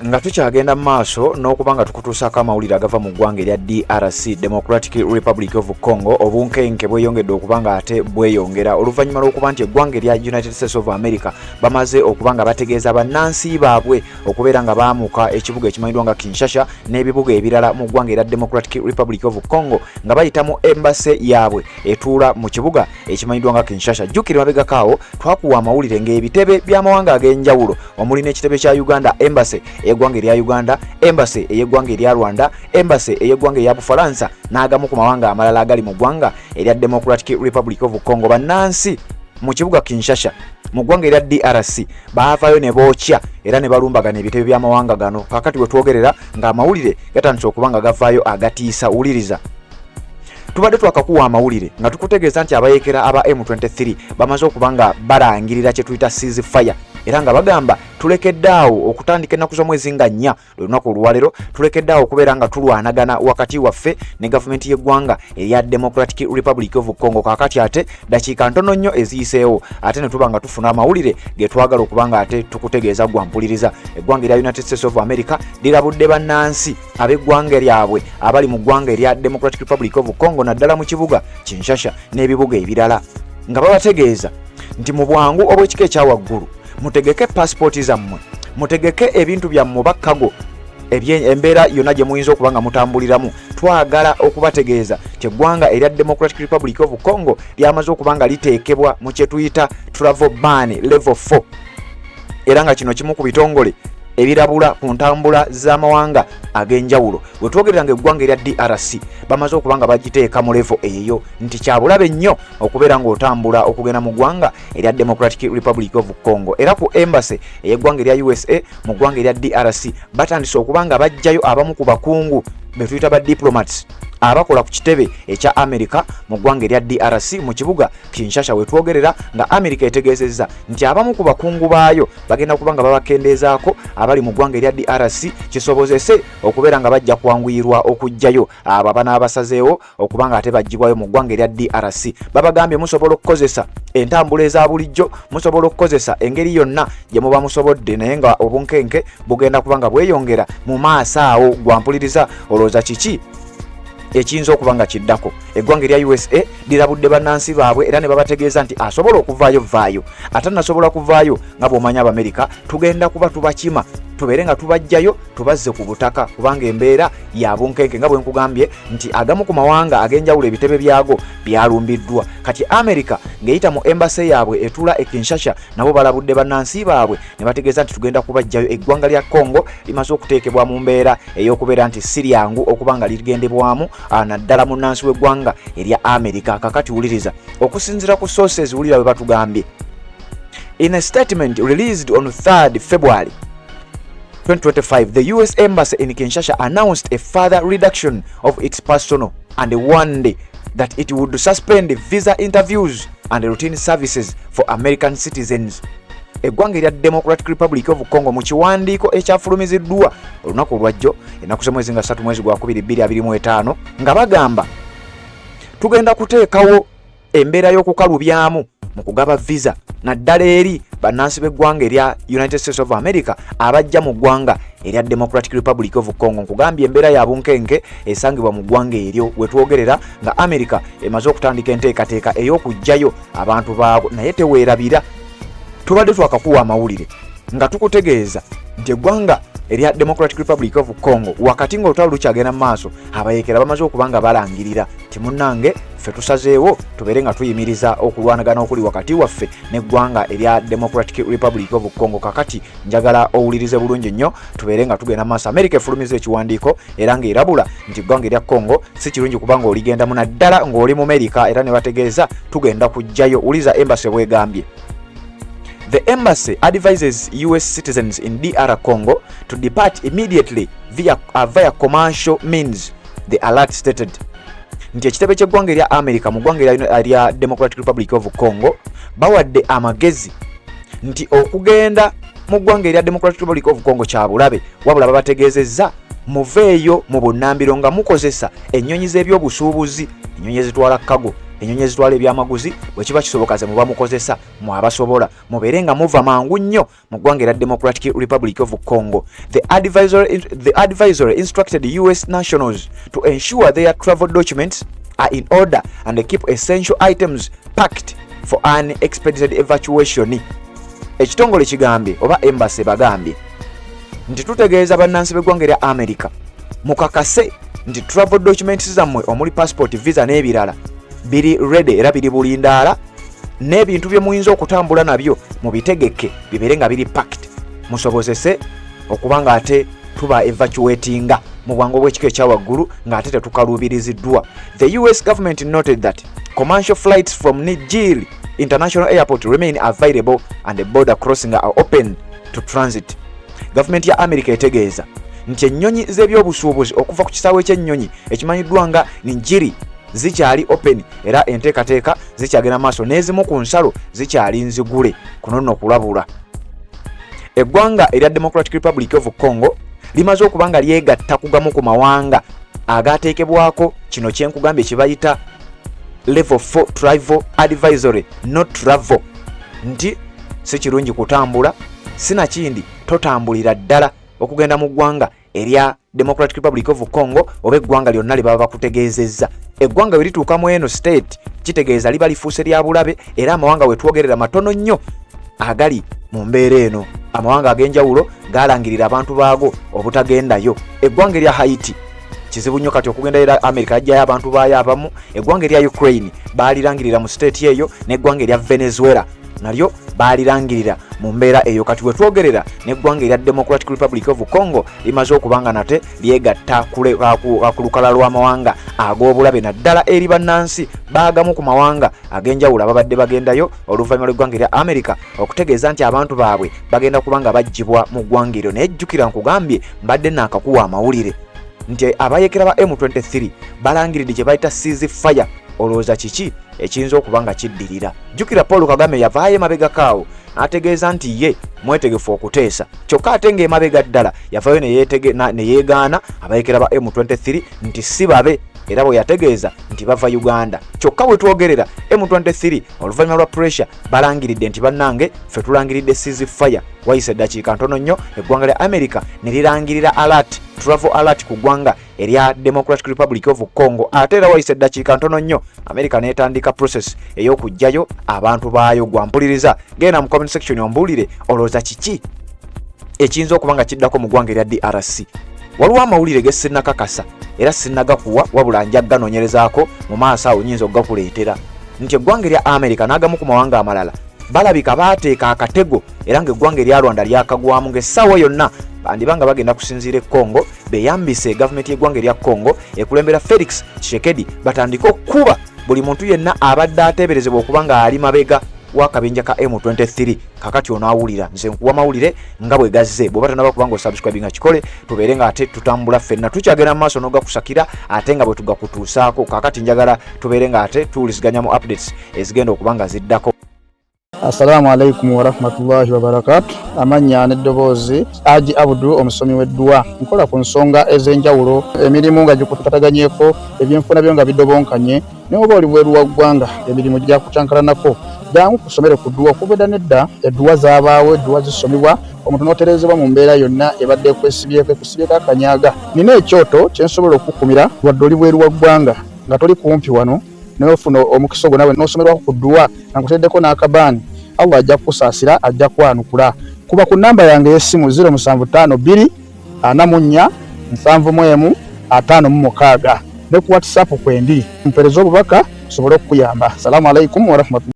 Nga tukyagenda mu maaso n'okuba nga tukutuusaako amawulire agava mu ggwanga erya DRC, Democratic Republic of Congo, obunkenke bweyongedde okuba nga ate bweyongera oluvannyuma lw'okuba nti eggwanga erya United States of America bamaze okuba nga bategeeza bannansi baabwe okubeera nga baamuka ekibuga ekimanyiddwa nga Kinshasa n'ebibuga ebirala mu ggwanga erya Democratic Republic of Congo nga bayita mu embassy yaabwe etuula mu kibuga ekimanyiddwa nga Kinshasa. Jjukira mabegako awo twakuwa amawulire ng'ebitebe by'amawanga ag'enjawulo omuli n'ekitebe kya Uganda, embassy ey'eggwanga erya Uganda, embassy ey'eggwanga erya Rwanda, embassy ey'eggwanga erya Bufalansa n'agamu ku mawanga amalala agali mu ggwanga erya Democratic Republic of Congo, bannansi mu kibuga Kinshasa mu ggwanga erya DRC baavaayo ne bookya era ne balumbagana ebitebe by'amawanga gano. Kakati we twogerera ng'amawulire gatandise okuba nga gavaayo agatiisa. Wuliriza, tubadde twakakuwa amawulire nga tukutegeeza nti abayekera aba M23 bamaze okuba nga balangirira kye tuyita ceasefire, era nga bagamba tulekedde awo okutandika ennaku z'omwezi nga 4, olunaku olwaleero, tulekedde awo okubeera nga tulwanagana wakati waffe ne gavumenti y'eggwanga erya Democratic Republic of Congo. Kakati ate dakiika ntono nnyo eziyiseewo ate ne tuba nga tufuna amawulire ge twagala okuba nga ate tukutegeeza gwampuliriza. Eggwanga erya United States of America lirabudde bannansi ab'eggwanga lyabwe abali mu ggwanga erya Democratic Republic of Congo, naddala mu kibuga Kinshasa n'ebibuga ebirala, nga babategeeza nti mu bwangu obw'ekika ekya waggulu mutegeke pasipooti zammwe, mutegeke ebintu byammwe, bakkago embeera yonna gye muyinza okuba nga mutambuliramu. Twagala okubategeeza nti eggwanga erya Democratic Republic of Congo lyamaze okuba nga liteekebwa mu kye tuyita travel ban level 4, era nga kino kimu ku bitongole ebirabula ku ntambula z'amawanga ag'enjawulo. Bwe twogerera nga eggwanga erya DRC bamaze okuba nga bagiteeka mu level eyo nti kyabulabe nnyo okubeera ng'otambula okugenda mu ggwanga erya Democratic Republic of Congo. Era ku embassy ey'eggwanga erya USA mu ggwanga erya DRC batandise okuba nga bajjayo abamu ku bakungu betuyita ba diplomats abakola ku kitebe ekya America mu ggwanga erya DRC mu kibuga Kinshasa. Wetwogerera nga America etegeezezza nti abamu ku bakungu baayo bagenda kuba nga babakendeezaako abali mu ggwanga erya DRC, kisobozese okubeera nga bajja kwanguyirwa okuggyayo abo abanaabasazeewo okuba nga ate baggyibwayo mu ggwanga erya DRC. Babagambye musobola okukozesa entambula eza bulijjo, musobola okukozesa engeri yonna gye muba musobodde, naye nga obunkenke bugenda kuba nga bweyongera mu maaso awo. Gwampuliriza, olowooza kiki ekiyinza okuba nga kiddako? Eggwanga erya USA lirabudde bannansi baabwe era ne babategeeza nti asobola okuvaayo vaayo, ate nasobola kuvaayo nga bw'omanyi Abamerika tugenda kuba tubakima, tubeere nga tubajjayo tubazze ku butaka, kubanga embeera ya bunkenke. Nga bwe nkugambye nti agamu ku mawanga ag'enjawulo ebitebe byago byalumbiddwa, kati Amerika ng'eyita mu embassy yaabwe etuula e Kinshasa nabo balabudde bannansi baabwe ne bategeeza nti tugenda kubajjayo. Eggwanga lya Congo limaze okuteekebwa mu mbeera ey'okubeera nti si lyangu okuba nga ligendebwamu, naddala munnansi w'eggwanga erya Amerika. Kakati wuliriza, okusinziira ku sources, wulira bwe batugambye. In a statement released on 3rd February 2025, the US Embassy in Kinshasa announced a further reduction of its personnel and warned that it would suspend visa interviews and routine services for American citizens. Eggwanga erya Democratic Republic of Congo mu kiwandiiko ekyafulumiziddwa olunaku olwajjo, ennaku z'omwezi nga 3 mwezi gwa 2 2025, nga bagamba tugenda kuteekawo embeera y'okukalubyamu mu kugaba visa, naddala eri bannansi b'eggwanga erya United States of America abajja mu ggwanga erya Democratic Republic of Congo. Nkugambye embeera ya bunkenke esangibwa mu ggwanga eryo wetwogerera nga America emaze okutandika enteekateeka ey'okuggyayo abantu baabwe. Naye teweerabira, tubadde twakakuwa amawulire nga tukutegeeza nti eggwanga erya Democratic Republic of Congo, wakati ng'olutalo lukyagenda mu maaso, abayeekera bamaze okuba nga balangirira ti munnange ffe tusazeewo tubeere nga tuyimiriza okulwanagana okuli wakati waffe n'eggwanga erya Democratic Republic of Congo. Kakati njagala owulirize bulungi nnyo, tubeere nga tugenda maaso. America efulumiza ekiwandiiko era ng'erabula nti eggwanga erya Congo si kirungi kubanga oligendamu, naddala ng'oli mu America, era ne bategeeza tugenda kujjayo. Wuliza embassy bwegambye. The embassy advises US citizens in DR Congo to depart immediately via commercial means, the alert stated. Nti ekitebe ky'eggwanga erya America mu ggwanga erya Democratic Republic of Congo bawadde amagezi nti okugenda mu ggwanga erya Democratic Republic of Congo kya bulabe, wabula babategeezezza muveeyo mu bunnambiro nga mukozesa ennyonyi z'ebyobusuubuzi, ennyonyi ezitwala cargo. Ennyonyi ezitwala ebyamaguzi bwe kiba kisoboka ze muba mukozesa, mwabasobola mubeere nga muva mangu nnyo mu ggwanga erya Democratic Republic of Congo. The advisory instructed US nationals to ensure their travel documents are in order and keep essential items packed for an expedited evacuation. Ekitongole kigambye oba embassy bagambye nti tutegeeza bannansi b'eggwanga erya America, mukakase nti travel documents zammwe omuli passport, visa n'ebirala biri ready era biri bulindaala, n'ebintu bye muyinza okutambula nabyo mubitegeke bibeere nga biri packed, musobozese okuba nga ate tuba evacuatinga mu bwangu bw'ekika ekya waggulu ng'ate tetukaluubiriziddwa. The US government noted that commercial flights from Ndjili International Airport remain available and the border crossing are open to transit. Gavumenti ya America etegeeza nti ennyonyi z'ebyobusuubuzi okuva ku kisaawe ky'ennyonyi ekimanyiddwa nga Ndjili zikyali open era enteekateeka zikyagenda maaso, n'ezimu ku nsalo zikyali nzigule. Kuno nno kulabula. Eggwanga erya Democratic Republic of Congo limaze okuba nga lyegatta ku gamu ku mawanga agateekebwako kino kyenkugambye kibayita level 4 travel advisory, no travel, nti si kirungi kutambula, sinakindi totambulira ddala okugenda mu ggwanga erya Democratic Republic of Congo oba eggwanga lyonna lye baba bakutegeezezza. Eggwanga bwe lituuka mu eno state, kitegeeza liba lifuuse lya bulabe, era amawanga we twogerera matono nnyo agali mu mbeera eno. Amawanga ag'enjawulo galangirira abantu baago obutagendayo. Eggwanga erya Haiti kizibu nnyo kati okugenda, era America yajjayo abantu baayo abamu. Eggwanga erya Ukraine baalirangirira mu state eyo, n'eggwanga erya Venezuela nalyo baalirangirira mu mbeera eyo. Kati wetwogerera n'eggwanga erya Democratic Republic of Congo limaze okuba nga nate lyegatta ku lukala lw'amawanga ag'obulabe, naddala eri bannansi baagamu ku mawanga ag'enjawulo ababadde bagendayo, oluvannyuma lw'eggwanga erya America okutegeeza nti abantu baabwe bagenda kuba nga baggyibwa mu ggwanga eryo. Naye jjukira nkugambye, mbadde naakakuwa amawulire nti abayekera ba M23 balangiridde kye bayita cease fire. Olowooza kiki ekiyinza okuba nga kiddirira? Jjukira Paul Kagame yavaayo emabegakaawo n'ategeeza nti ye mwetegefu okuteesa, kyokka ate ng'emabega ddala yavaayo ne yeegaana abayekera ba M23 nti si babe, era bwe yategeeza nti bava Uganda. Kyokka bwe twogerera, M23 oluvannyuma lwa pressure balangiridde nti bannange, ffe tulangiridde cease fire. Wayise eddakiika ntono nnyo eggwanga lya America ne lirangirira alert, travel alert ku ggwanga erya Democratic Republic of Congo. Ate era wayise eddakiika ntono nnyo America n'etandika process ey'okuggyayo abantu baayo. Gwampuliriza, genda mu comment section ombuulire, olowooza kiki ekiyinza okuba nga kiddako mu ggwanga erya DRC? Waliwo amawulire ge sinnakakasa era sinnagakuwa, wabula nja ganoonyerezaako mu maaso awo, nyinza okugakuleetera nti eggwanga erya America n'agamu ku mawanga amalala balabika baateeka akatego, era ng'eggwanga erya Rwanda lyakagwamu, ng'essaawa yonna bandiba nga bagenda kusinziira e Congo, beyambise gavumenti y'eggwanga erya Congo ekulembera Felix Tshisekedi, batandike okukuba buli muntu yenna abadde ateeberezebwa okuba ng'ali mabega w'akabinja ka M23. Kakati onaawulira nze nkuwa mawulire nga bwe gazze. Bw'oba tonaba kuba nga osubscribinga, kikole, tubeere nga ate tutambula ffenna, tukyagenda mu maaso n'ogakusakira ate nga bwe tugakutuusaako. Kakati njagala tubeere nga ate tuwuliziganya mu updates ezigenda okuba nga ziddako. Assalamu alaikum warahmatullahi wabarakatu. Amannya n'eddoboozi, Aji Abudu, omusomi w'edduwa. Nkola ku nsonga ez'enjawulo, emirimu nga gikutataganyeko, ebyenfuna byo nga bidobonkanye, naye oba oli bweru wa ggwanga, emirimu gyakucankalanako, jangu kusomere ku dduwa. Okuva edda nedda edduwa zaabaawo, edduwa zisomebwa omuntu n'otereezebwa mu mbeera yonna ebadde ekwesibyeko, ekusibyeko akanyaga. Nina ekyoto kye nsobola okukukumira wadde oli bweru wa ggwanga, nga toli kumpi wano, naye ofuna omukisa ogwo nawe n'osomerwako ku dduwa nga nkuteddeko n'akabaani. Allah ajja kukusaasira, ajja kwanukula. Kuba ku namba yange ey'essimu 0752 44 71 56, ne ku WhatsApp kwendi, mpeereza obubaka nsobole okukuyamba. Salaamu alaikum warahmatullahi.